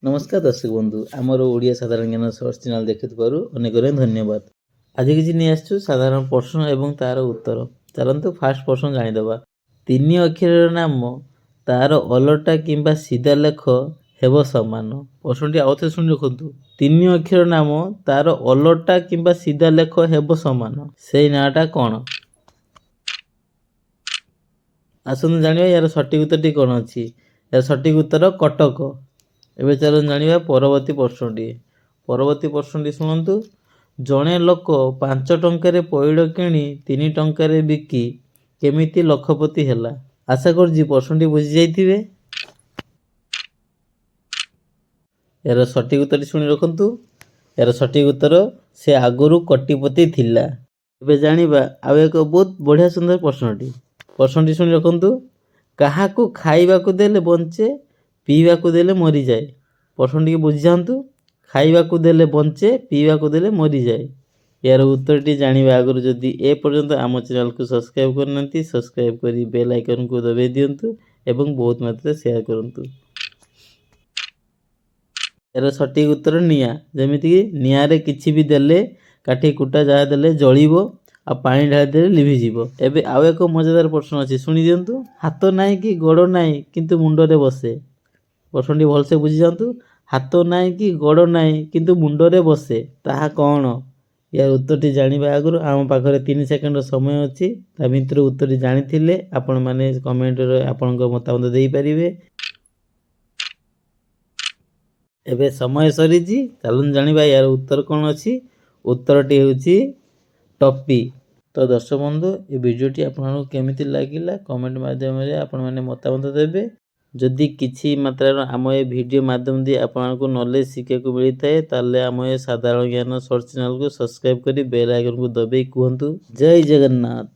ନମସ୍କାର ଦର୍ଶକ ବନ୍ଧୁ, ଆମର ଓଡ଼ିଆ ସାଧାରଣ ଜ୍ଞାନ ସର୍ଚ୍ଚ ଚ୍ୟାନେଲ୍ ଦେଖୁଥିବାରୁ ଅନେକ ଅନେକ ଧନ୍ୟବାଦ। ଆଜି କିଛି ନେଇ ଆସିଛୁ ସାଧାରଣ ପ୍ରଶ୍ନ ଏବଂ ତାର ଉତ୍ତର। ଚାଲନ୍ତୁ, ଫାଷ୍ଟ ପ୍ରଶ୍ନ ଜାଣିଦେବା। ତିନି ଅକ୍ଷରର ନାମ, ତାର ଓଲଟା କିମ୍ବା ସିଧା ଲେଖ ହେବ ସମାନ। ପ୍ରଶ୍ନଟି ଆଉଥରେ ଶୁଣି ରଖନ୍ତୁ। ତିନି ଅକ୍ଷର ନାମ, ତାର ଓଲଟା କିମ୍ବା ସିଧା ଲେଖ ହେବ ସମାନ, ସେଇ ନାଁଟା କ'ଣ? ଆସନ୍ତୁ ଜାଣିବା, ଏହାର ସଠିକ ଉତ୍ତରଟି କ'ଣ ଅଛି। ଏହାର ସଠିକ ଉତ୍ତର କଟକ। ଏବେ ଚାଲନ୍ତୁ ଜାଣିବା ପରବର୍ତ୍ତୀ ପ୍ରଶ୍ନଟି। ପରବର୍ତ୍ତୀ ପ୍ରଶ୍ନଟି ଶୁଣନ୍ତୁ। ଜଣେ ଲୋକ 5 ଟଙ୍କାରେ ପଇଡ଼ କିଣି 3 ଟଙ୍କାରେ ବିକି କେମିତି ଲକ୍ଷପତି ହେଲା? ଆଶା କରୁଛି ପ୍ରଶ୍ନଟି ବୁଝିଯାଇଥିବେ। ଏହାର ସଠିକ ଉତ୍ତରଟି ଶୁଣି ରଖନ୍ତୁ। ଏହାର ସଠିକ ଉତ୍ତର, ସେ ଆଗରୁ କୋଟିପତି ଥିଲା। ଏବେ ଜାଣିବା ଆଉ ଏକ ବହୁତ ବଢ଼ିଆ ସୁନ୍ଦର ପ୍ରଶ୍ନଟି। ପ୍ରଶ୍ନଟି ଶୁଣି ରଖନ୍ତୁ। କାହାକୁ ଖାଇବାକୁ ଦେଲେ ବଞ୍ଚେ, ପିଇବାକୁ ଦେଲେ ମରିଯାଏ? ପ୍ରଶ୍ନଟିକି ବୁଝିଯାଆନ୍ତୁ। ଖାଇବାକୁ ଦେଲେ ବଞ୍ଚେ, ପିଇବାକୁ ଦେଲେ ମରିଯାଏ। ଏହାର ଉତ୍ତରଟି ଜାଣିବା ଆଗରୁ ଯଦି ଏ ପର୍ଯ୍ୟନ୍ତ ଆମ ଚ୍ୟାନେଲକୁ ସବସ୍କ୍ରାଇବ୍ କରିନାହାନ୍ତି, ସବସ୍କ୍ରାଇବ୍ କରି ବେଲ୍ ଆଇକନ୍କୁ ଦବାଇ ଦିଅନ୍ତୁ ଏବଂ ବହୁତ ମାତ୍ରାରେ ସେୟାର କରନ୍ତୁ। ଏହାର ସଠିକ୍ ଉତ୍ତର ନିଆଁ। ଯେମିତିକି ନିଆଁରେ କିଛି ବି ଦେଲେ, କାଠି କୁଟା ଯାହା ଦେଲେ ଜଳିବ ଆଉ ପାଣି ଢାଳି ଦେଲେ ଲିଭିଯିବ। ଏବେ ଆଉ ଏକ ମଜାଦାର ପ୍ରଶ୍ନ ଅଛି, ଶୁଣି ଦିଅନ୍ତୁ। ହାତ ନାହିଁ କି ଗୋଡ଼ ନାହିଁ, କିନ୍ତୁ ମୁଣ୍ଡରେ ବସେ। ପ୍ରଶ୍ନଟି ଭଲସେ ବୁଝିଯାଆନ୍ତୁ। ହାତ ନାହିଁ କି ଗୋଡ଼ ନାହିଁ, କିନ୍ତୁ ମୁଣ୍ଡରେ ବସେ, ତାହା କ'ଣ? ଏହାର ଉତ୍ତରଟି ଜାଣିବା ଆଗରୁ ଆମ ପାଖରେ 3 ସେକେଣ୍ଡର ସମୟ ଅଛି। ତା ଭିତରେ ଉତ୍ତରଟି ଜାଣିଥିଲେ ଆପଣମାନେ କମେଣ୍ଟରେ ଆପଣଙ୍କ ମତାମତ ଦେଇପାରିବେ। ଏବେ ସମୟ ସରିଛି। ଚାଲନ୍ତୁ ଜାଣିବା, ଏହାର ଉତ୍ତର କ'ଣ ଅଛି। ଉତ୍ତରଟି ହେଉଛି ଟୋପି। ତ ଦର୍ଶକ ବନ୍ଧୁ, ଏ ଭିଡ଼ିଓଟି ଆପଣଙ୍କୁ କେମିତି ଲାଗିଲା, କମେଣ୍ଟ ମାଧ୍ୟମରେ ଆପଣମାନେ ମତାମତ ଦେବେ। ଯଦି କିଛି ମାତ୍ରାର ଆମ ଏ ଭିଡ଼ିଓ ମାଧ୍ୟମ ଦେଇ ଆପଣଙ୍କୁ ନଲେଜ ଶିଖିବାକୁ ମିଳିଥାଏ, ତାହେଲେ ଆମ ଏ ସାଧାରଣ ଜ୍ଞାନ ସର୍ଚ୍ଚ ଚ୍ୟାନେଲକୁ ସବସ୍କ୍ରାଇବ୍ କରି ବେଲ୍ ଆଇକନ୍କୁ ଦବାଇ କୁହନ୍ତୁ, ଜୟ ଜଗନ୍ନାଥ।